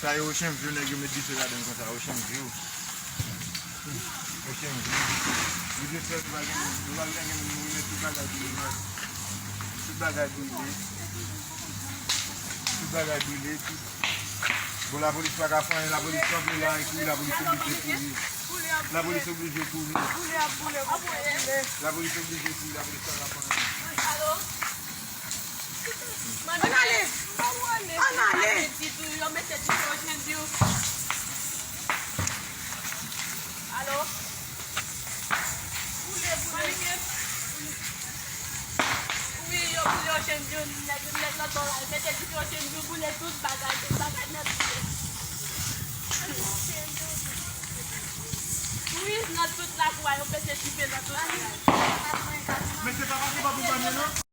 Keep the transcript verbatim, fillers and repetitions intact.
Sa yo Ocean View, nèg yo met dife ladan l konsa, Ocean View. Ocean View. Videyo fèt, nou pa gen, nou pa gen moun, nou remèt tout bagay brile nèt. Tout bagay brile. Tout bagay brile, tout. Bon, lapolis pa ka fè anyen, lapolis kanpe la, epi lapolis oblije kouri. Lapolis oblije kouri. Lapolis oblije kouri, lapolis pa ka fè anyen. Alo? Ann ale! Ann ale! Yo mete dife Ocean View. Alo? Boule, boule. Wi, yo boule Ocean View, nèg, nèg lòt bò la. Yo mete dife Ocean View, boule tout bagay, tout bagay nèt boule. Wi, nan tout lakou a, yo mete dife nan tout bagay. Men se pa pase pa pou banye, non?